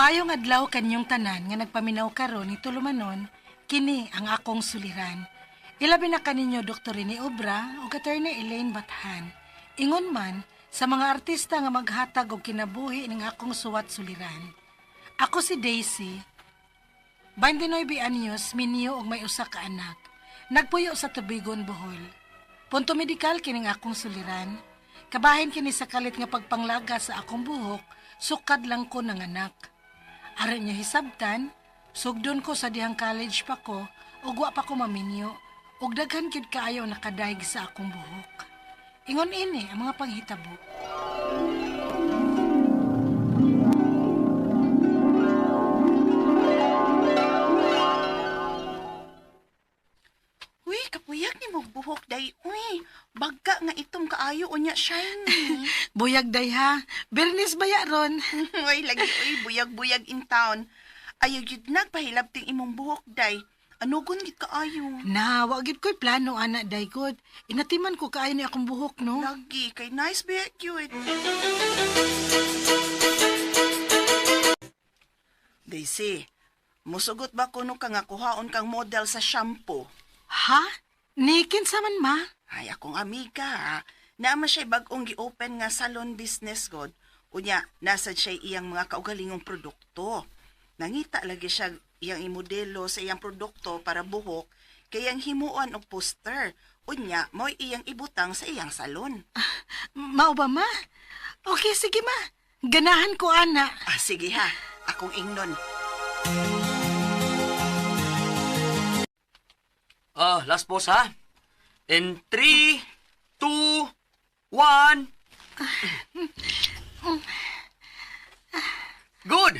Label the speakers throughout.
Speaker 1: Maayong adlaw kanyong tanan nga nagpaminaw karon ni tulumanon, kini ang akong suliran. Ilabi na kaninyo Dr. Rene Obra ug Attorney Elaine Bathan. Ingon man sa mga artista nga maghatag og kinabuhi ning akong suwat suliran. Ako si Daisy, 29 anyos, minyo og may usa ka anak. Nagpuyo sa Tubigon, Bohol. Punto medikal kining akong suliran. Kabahin kini sa kalit nga pagpanglaga sa akong buhok, sukad lang ko nanganak. Aron niya hisabtan, sugdon ko sa dihang college pa ko, ug wa pa ko maminyo, ug daghan gyud kaayo nakadayeg sa akong buhok. Ingon ini ang mga panghitabo.
Speaker 2: Uy, kapuyag ni mong buhok day. Uy, bagka nga itom kaayo unya shiny.
Speaker 1: Buyag day ha, Bernice baya ron.
Speaker 2: Uy, lagi uy, buyag-buyag in town. Ayaw yun nagpahilabting imong buhok day. Anugon gid kaayo.
Speaker 1: Na, wa gid ko'y plano ana day god. Inatiman ko kaayo ni akong buhok no.
Speaker 2: Lagi kay nice ba cute. Daisy, musugot ba kuno ka nga kuhaon kang model sa shampoo?
Speaker 1: Ha? Ni kinsa man ma?
Speaker 2: Ay, akong amiga, ha. Naama siya'y bagong gi-open nga salon business god. Unya, nasa siya iyang mga kaugalingong produkto. Nangita lagi siya iyang imodelo sa iyang produkto para buhok, kay ang himuan og poster. Unya, mo'y iyang ibutang sa iyang salon.
Speaker 1: Mao ba ma? Okay, sige ma. Ganahan ko ana.
Speaker 2: Ah, sige ha. Akong ingnon.
Speaker 3: Ah, last pose ha. In 3, 2, 1. Good!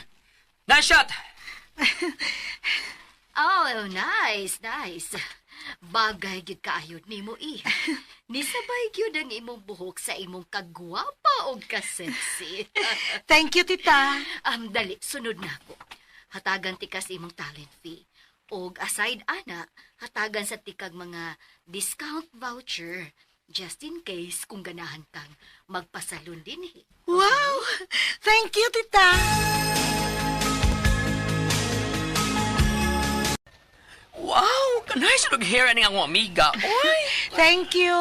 Speaker 3: Nice shot!
Speaker 4: Oh, nice, nice. Bagay gyud kaayo nimo eh. Nisabay gyud ang imong buhok sa imong kagwapa og ka-sexy.
Speaker 1: Thank you, tita.
Speaker 4: Dali, sunod na ako. Hatagan tika sa imong talent fee. Og aside ana, hatagan sa tikag mga discount voucher just in case kung ganahan kang magpasalon din eh.
Speaker 1: Wow! Thank you, tita.
Speaker 3: Wow! Nice og hair ani akong amiga. Oy!
Speaker 1: Thank you.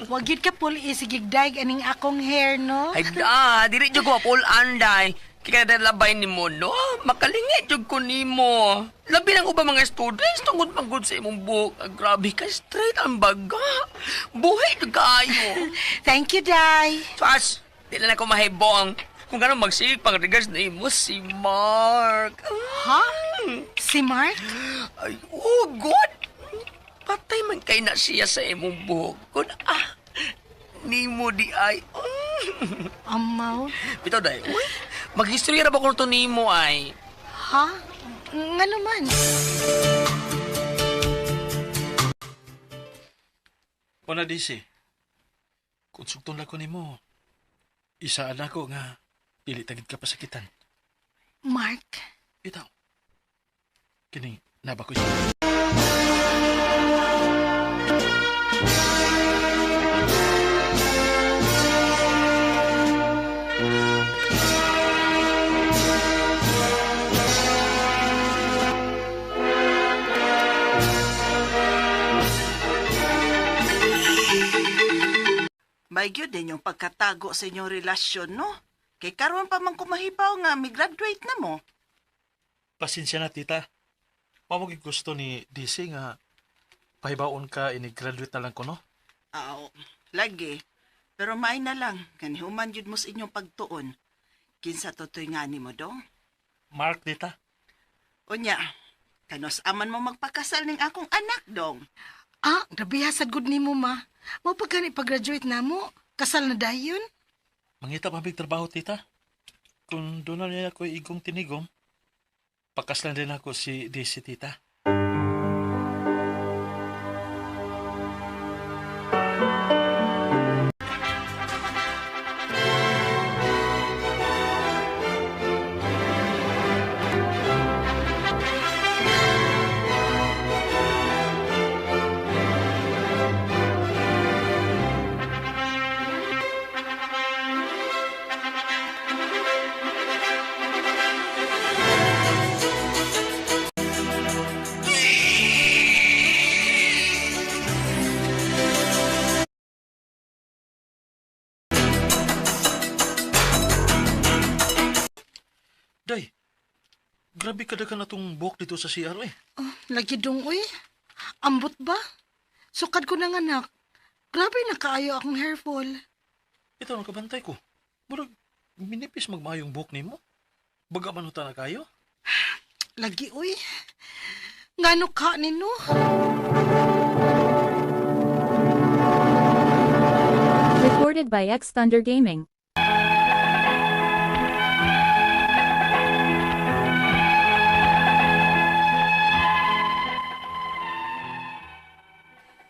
Speaker 1: Wag gyud ka pul isigig daig aning akong hair, no?
Speaker 3: Ay da, dili jud ko mapul anday. Kaya labay nimo no, makalingit jud ko nimo. Labi lang uba mga students tungod pagod sa imong buhok. Ah, grabe ka straight ang baga. Buhi jud kaayo.
Speaker 1: Thank you, Day.
Speaker 3: Sus, di na ko mahibong. Kung gano'n magsigig pang regards na imo si Mark.
Speaker 1: Ha? Si Mark?
Speaker 3: Ay, oh, God! Patay man kay na siya sa imong buhok. Kun ah, nimo di ay.
Speaker 1: Amaw?
Speaker 3: Bitaw day, uy, mag-history ra ba ko to nimo ay?
Speaker 1: Ha? Ngano man?
Speaker 5: Una, Daisy. Kung sugton lang ko nimo, isaan ako nga dili tagid ka pasakitan.
Speaker 1: Mark?
Speaker 5: Bitaw. Kining naba ko.
Speaker 2: May gyud din yung pagkatago sa inyong relasyon, no? Kay karon pa man kumahibaw nga mi-graduate na mo.
Speaker 5: Pasensya na, tita. Mao gyud gusto ni Daisy nga pahibaon ka ini-graduate na lang ko, no?
Speaker 2: Aw, lagi. Pero maay na lang, kanihuman gyud mo sa inyong pagtuon. Kinsa totoy nga nimo dong?
Speaker 5: Mark, tita.
Speaker 2: Unya, kanos aman mo magpakasal ning akong anak dong.
Speaker 1: Ah, grabe ha, sad good nimo ma. Mao pa gani pag-graduate na mo, kasal na dayon.
Speaker 5: Mangita pa mig trabaho, tita. Kung doon na niya ako igong tinigom, pakaslan din ako si Daisy, tita. Grabe kadaghan atong buhok dito sa CR eh.
Speaker 1: Oh, lagi dong, uy. Ambot ba? Sukad ko ng anak. Grabe na kaayo akong hairfall.
Speaker 5: Ito ang kabantay ko. Murag, minipis magmayong buhok nimo. Baga man huta na kayo.
Speaker 1: Lagi, uy. Ngano ka nino?
Speaker 6: Recorded by X Thunder Gaming.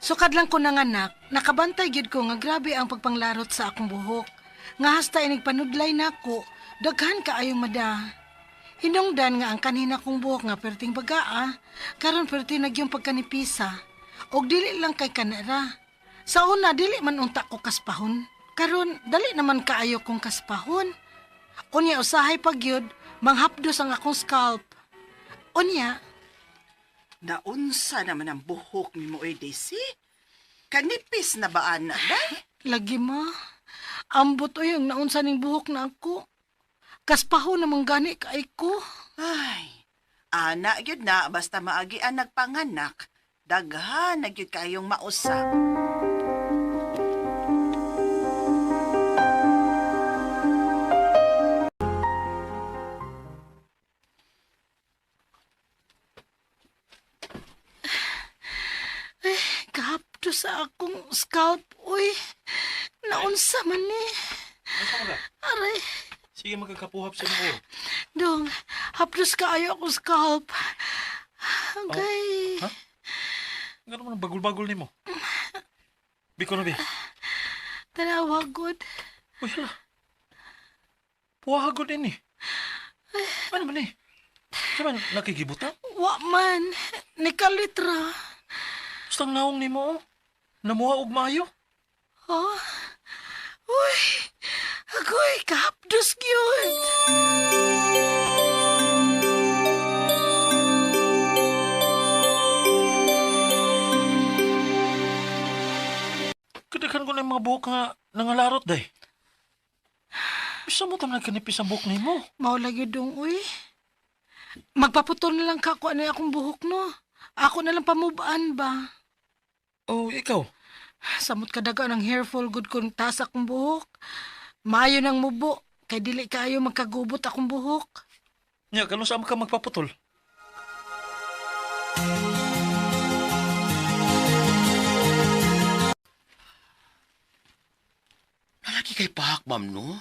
Speaker 1: Sukad lang ko ng anak, nakabantay gyud ko nga grabe ang pagpanglarot sa akong buhok. Nga hasta inig panudlay nako, daghan kaayong mada. Hinungdan nga ang kanina kong buhok nga perting bagaa, karon perti nagyong pagkanipisa. Og dili lang kay kanara. Sa una dili man unta ko kaspahon. Karon dali naman kaayo kong kaspahon. Unya usahay pag gyud, manghapdos ang akong scalp. Unya,
Speaker 2: Naunsa naman ang buhok ni mo, oy, Daisy? Kanipis na ba, ana, day?
Speaker 1: Lagi ma. Ambot oy ang naunsa ning buhok na ako. Kaspaho naman gani kay ko.
Speaker 2: Ay, ana gyud na basta maagi ang nagpanganak, daghan na gyud kayong mausap.
Speaker 1: Kahapto sa akong scalp oy. Naunsa man ni.
Speaker 5: Asa man ka?
Speaker 1: Aray,
Speaker 5: Sige magkakapuhap sa mo.
Speaker 1: dong, hapdos kaayo akong scalp. Okay.
Speaker 5: Ha? Ngano man ang bagul-bagul nimo? Biko na bi.
Speaker 1: Tanawa gud.
Speaker 5: Uy, hala. Puwahagod din eh. Ano man eh? Sa man, nakikibuta?
Speaker 1: Wa man. Nikalitra.
Speaker 5: Basta ang naong nimo oh. Namuha og maayo.
Speaker 1: Oh. Uy. Agoy, kahapdos gyud.
Speaker 5: Kadaghan ko na yung mga buhok nga nangalarot day. Bisa mo tam nagkanipis ang buhok nimo.
Speaker 1: Mao lagi dong, uy. Magpaputol na lang ka ko ano akong buhok, no? Ako na lang pamubaan ba?
Speaker 5: Oh, ikaw.
Speaker 1: Samot kadaga ng hairfall good kung taas akong buhok. Maayo nang mubo, kay dili kaayo magkagubot akong buhok.
Speaker 5: Nya, kano saan ka magpaputol?
Speaker 3: Nalaki kay pahak, ma'am, no?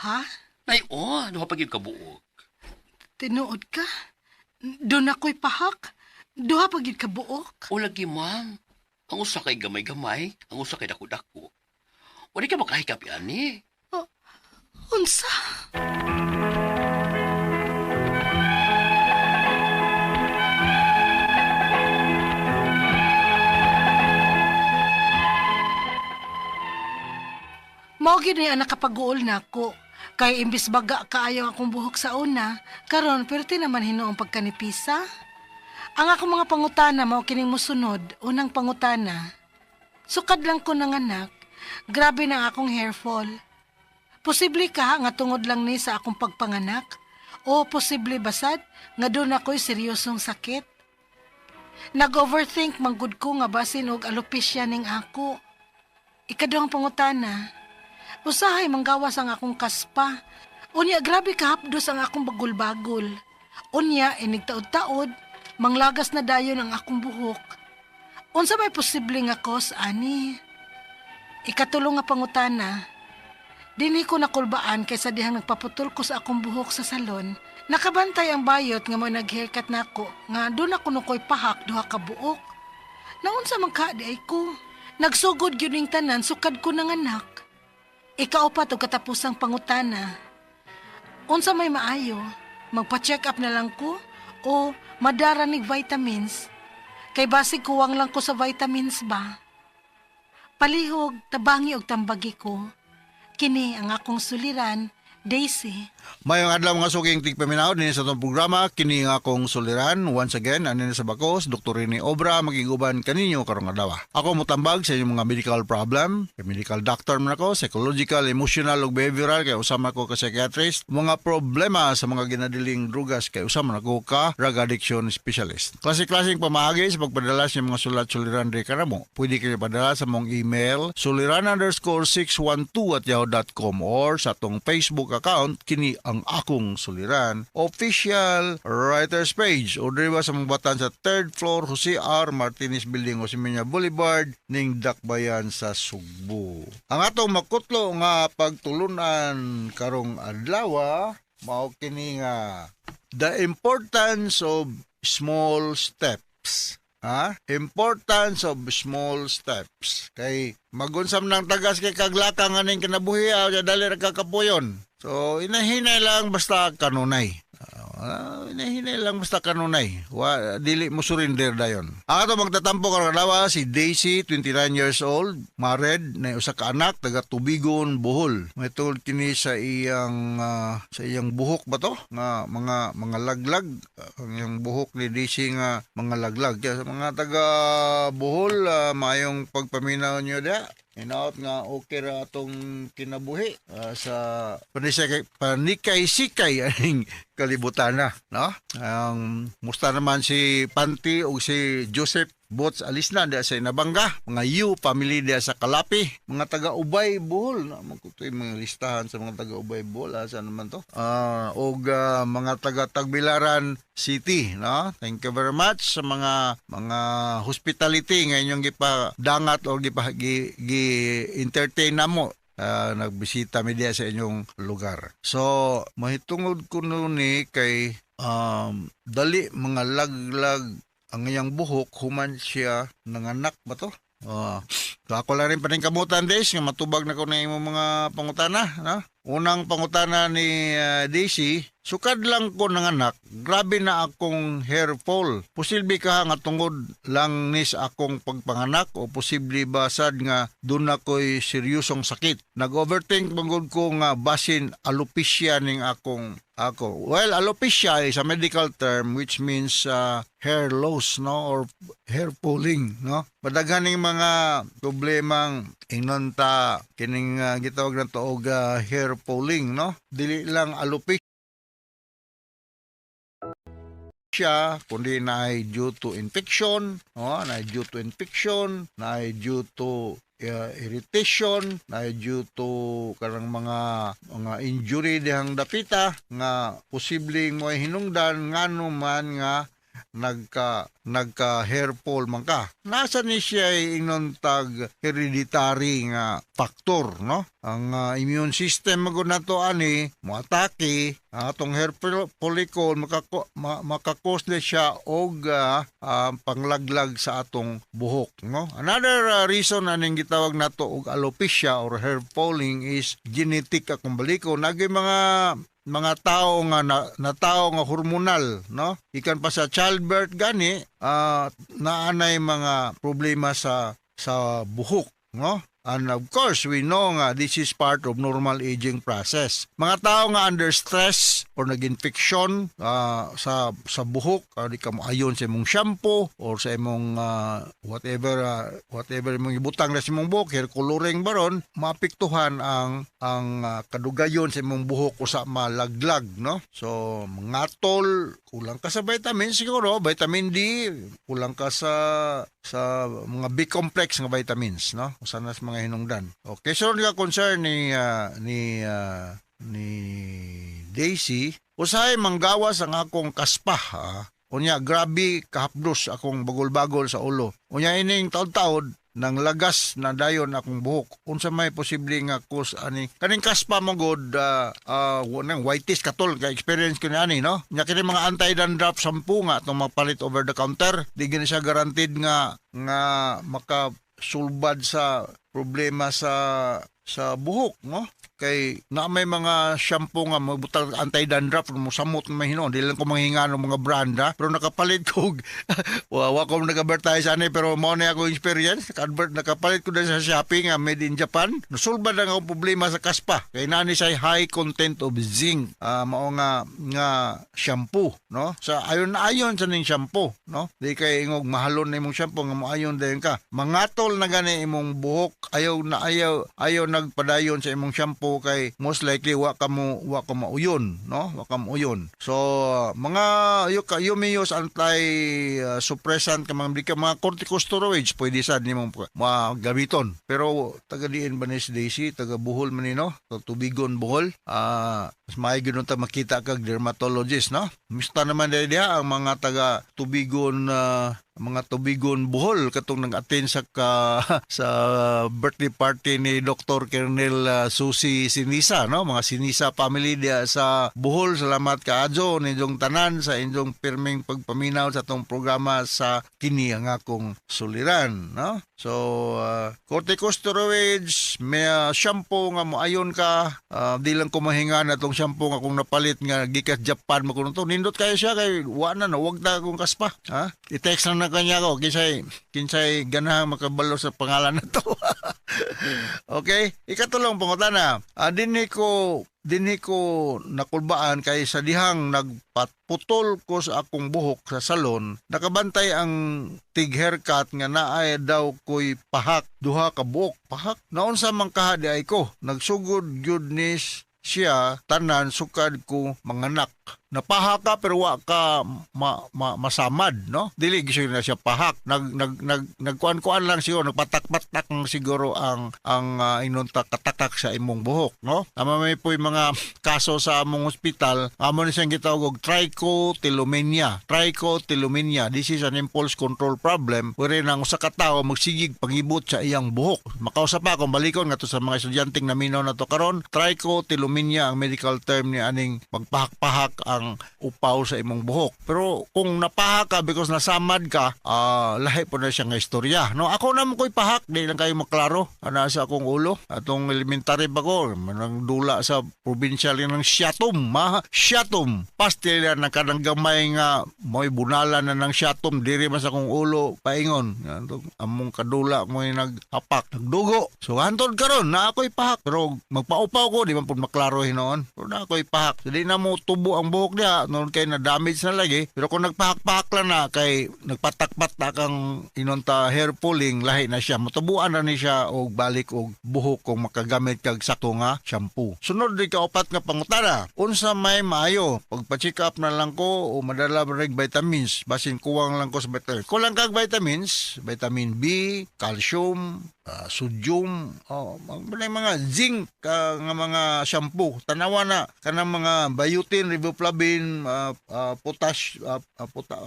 Speaker 1: Ha?
Speaker 3: Nay, oh, duha pa gyud ka buok.
Speaker 1: Tinuod ka? Doon ako'y pahak. Duha pa gyud ka buok.
Speaker 3: O lagi, ma'am. Ang usa kay gamay-gamay, ang usa kay dako-dako. Wala ka makahikap ani.
Speaker 1: Unsa? Mao gyud ni ang nakapag-uol nako. Kay imbis baga kaayo akong buhok sa una, karon perti naman hinuong pagkanipisa. Ang akong mga pangutana mao kining mosunod, unang pangutana. Sukad lang ko ng anak, grabe na ang akong hairfall. Posible ka nga tungod lang ni sa akong pagpanganak? O posible basad nga doon ako'y seryosong sakit? Nag-overthink manggod ko nga basin og alopecia ning ako. Ikaduhang pangutana. Usahay manggawas ang akong kaspa. Unya grabe kahapdos ang akong bagul-bagul. Unya inig taod-taod, manglagas na dayon ang akong buhok. Unsa may posible nga cause ani? Ikatulong nga pangutana. Dinhi ko nakulbaan kaysa dihang nagpaputol ko sa akong buhok sa salon. Nakabantay ang bayot nga mo nag-haircut nako nga doon ako nukoy pahak duha ka buok. Naunsa man ka di ay ko. Nagsugod gyud ning tanan sukad ko ng anak. Ikaupat og katapusang pangutana. Unsa may maayo, magpa-check up na lang ko o madara nig vitamins. Kay basig kuwang lang ko sa vitamins ba. Palihog, tabangi og tambagi ko. Kini ang akong suliran, Daisy.
Speaker 7: Mayong adlaw, mga suking tigpaminaw dinhi sa atong programa, kini nga akong suliran. Once again, ani sa Bakos, Dr. Rene Obra, magiguban kaninyo karong adlaw. Ako motambag sa inyong mga medical problem, kay medical doctor man ako, psychological, emotional ug behavioral kay usa man ko ka psychiatrist, mga problema sa mga ginadiling drugas kay usa man ako ka drug addiction specialist. Klase-klaseng pamaagi sa pagpadala sa inyong mga sulat suliran diri kanamo. Pwede kayo padala sa among email suliran_612@yahoo.com or sa atong Facebook account, kini ang akong suliran official writers page, o diri ba sa among batan sa third floor, Jose R. Martinez Building, Jose Mena Boulevard, ning Dakbayan sa Sugbo. Ang atong makutlo nga pagtulunan karong adlaw mao kini nga the importance of small steps. Ha? Importance of small steps. Kay magunsam ng tagas kay kaglakang aning kinabuhi, ah, dali ra kakapuyon. So inahinay lang basta kanunay. Inahinay lang basta kanunay. Wa dili mo surrender dayon. Ang ato magtatampo karong adlaw si Daisy, 29 years old, married, na usa ka anak, taga Tubigon, Bohol. May tungod kini sa iyang buhok ba to? Nga mga laglag, ang iyang buhok ni Daisy nga mga laglag. Kaya sa mga taga Bohol, maayong pagpaminaw niyo diha. Hinaot nga okay ra atong kinabuhi sa panikay panikay-sikay aning kalibutan na, no? Ang musta naman si Panti o si Joseph Bots Alisna diya sa Inabanga, mga Yu family diya sa Kalapi, mga taga Ubay Bohol, na magkutoy mga listahan sa mga taga Ubay Bohol, asa naman to? Og mga taga Tagbilaran City, no? Thank you very much sa mga hospitality nga inyong gipadangat o gipa gi, gi entertain namo, nagbisita mi diya sa inyong lugar. So, mahitungod ko ni kay dali mga laglag ang iyang buhok human siya nanganak ba to? So ako lang rin paningkamutan, Days, nga matubag na ko na imong mga pangutana. No? Unang pangutana ni Daisy, sukad lang ko nanganak, grabe na akong hair fall. Posible ka nga tungod lang ni sa akong pagpanganak o posible ba sad nga doon ako'y seryosong sakit? Nag-overthink manggod ko nga basin alopecia ning akong ako. Well, alopecia is a medical term which means hair loss, no, or hair falling, no. Madaghan ning mga problemang ingnon ta kining gitawag na to og hair falling, no. Dili lang alopecia kundi naay due to infection, no, naay due to infection, naay due to irritation, naay due to kanang mga injury dihang dapita nga posibleng mo hinungdan ngano man nga nagka hair fall man ka. Nasa ni siya ingnon tag hereditary nga factor, no? Ang immune system magud nato ani moatake ang atong hair follicle, makakos na siya og panglaglag sa atong buhok, no? Another reason aning gitawag nato og alopecia or hair falling is genetic. Akong baliko nagay mga tao nga na tao nga hormonal, no, ikan pa sa childbirth gani, naanay mga problema sa buhok, no. And of course, we know nga this is part of normal aging process. Mga tao nga under stress or nag-infection sa buhok, di ka ayon sa imong shampoo or sa imong whatever imong ibutang na sa imong buhok, hair coloring baron, maapektuhan ang kadugayon sa imong buhok usa malaglag, no? So, ngatol, kulang ka sa vitamin siguro, vitamin D, kulang ka sa mga B complex nga vitamins, no? Usa na sa mga hinungdan. Okay, so nga concern ni Daisy, usahay manggawas ang akong kaspa, ha? Unya grabe kahapdos akong bagol-bagol sa ulo. Unya ining taod-taod nang lagas na dayon akong buhok. Unsa may posible nga cause ani? Kaning kaspa mo god, nang whitish katol kay experience ko ni ani, no. Nya kini mga anti-dandruff shampoo nga atong mapalit over the counter, di gini siya guaranteed nga maka sulbad sa problema sa buhok, no. Kay na may mga shampoo nga magbutang anti-dandruff, mo samot na may hinuon. Di lang ko manghinga ng mga brand ha. Pero nakapalit ko, wa ko nag-advertise ani, pero mao na ako experience. Nakapalit ko na sa Shopee nga made in Japan. Nasulbad ang akong problema sa kaspa. Kay nani siya high content of zinc. Mao nga nga shampoo, no? Sa ayon ayon sa ning shampoo, no? Di kay ingog mahalon na imong shampoo nga moayon dayon ka. Mangatol na gani imong buhok, ayaw na ayaw ayaw nagpadayon sa imong shampoo kay most likely wa ka mauyon, no? Wa ka mauyon. So mga yumiyos anti suppressant ka mga ka mga corticosteroids pwede sad nimong magamiton. Pero taga diin ba ni si Daisy, taga Bohol man ni, no? Tubigon, Bohol. Mas maayo gyud ta makita kag dermatologist, no? Mista naman dahil diha ang mga taga Tubigon, mga Tubigon Bohol katong nag-attend sa birthday party ni Dr. Colonel Susi Sinisa, no? Mga Sinisa family diha sa Bohol, salamat kaayo ninyong tanan sa inyong pirming pagpaminaw sa atong programa sa Kini ang Akong Suliran, no? So corticosteroids, may shampoo nga moayon ka, di lang ko mahinga na tong shampoo nga kung napalit nga gikas Japan mo kuno to. Nindot kayo siya kay wa na no, wag ta akong kaspa, ha? I-text lang na kanya ko kinsay kinsay ganahang makabalo sa pangalan na to. Okay, ikatulong pangutana. Dinhi ko nakulbaan kay sa dihang nagpatputol ko sa akong buhok sa salon, nakabantay ang tig haircut nga naay daw ko'y pahak, duha ka buok, pahak. Naunsa man kaha di ay ko, nagsugod gyud ni siya tanan sukad ko manganak. Napaha ka pero wa ka masamad, no? Dili gyud na siya pahak. Nag nag nag nagkuan-kuan lang siguro, nagpatak-patak lang siguro ang ingon ta katakak sa imong buhok, no? Tama, may po'y mga kaso sa among ospital, amo ni siyang gitawag og trichotillomania. Trichotillomania, this is an impulse control problem wherein ang usa ka tawo magsigig pangibot sa iyang buhok. Makausap pa akong balikon ngadto sa mga estudyanteng naminaw na to karon. Trichotillomania ang medical term ni aning magpahak-pahak ang upaw sa imong buhok. Pero kung napahak ka because nasamad ka, lahi po na siya nga istorya. No, ako na mo ko'y pahak, di lang kayo maklaro. Ana sa akong ulo. Atong elementary pa ko, manang dula sa provincial ng Siatum, ma, Siatum. Pastil na kanang gamay nga mo'y bunalan na ng Siatum diri man sa akong ulo paingon. Antong among kadula mo'y naghapak, nagdugo. So hantod karon na ako'y pahak. Pero magpaupaw ko, di man pud maklaro hinuon. Pero na ako'y pahak. So, di na mo tubo ang buhok niya, noon kay na damage na lagi. Pero kung nagpahak-pahak lang na kay nagpatak-patak ang inonta hair pulling, lahi na siya. Matubuan na ni siya og balik og buhok kung makagamit kag sakto nga shampoo. Sunod di kaupat nga pangutana. Unsa may maayo? Pagpa-check up na lang ko o madala ba rin vitamins? Basin kuwang lang ko sa vitamins. Kulang kag vitamins, vitamin B, calcium, sodium, oh, mga mga zinc nga mga shampoo. Tanawa na kanang mga biotin, riboflavin, potash,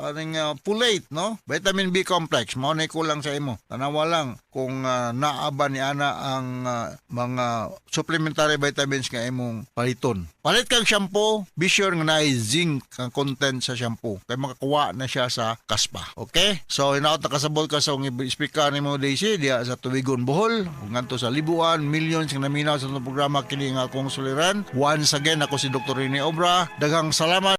Speaker 7: aning, folate, no? Vitamin B complex, mao na kulang sa imo. Tanawa lang kung naa ba ni ana ang mga supplementary vitamins nga imong paliton. Palit kang shampoo, be sure nga naay zinc ang content sa shampoo kay makakuha na siya sa kaspa. Okay? So hinaot nakasabot ka sa akong speaker nimo, Daisy, diha sa Tubigon Bohol ug ngadto sa Libuan, millions nga naminaw sa atong programa Kini nga Akong Suliran. Once again, ako si Dr. Rene Obra. Daghang salamat.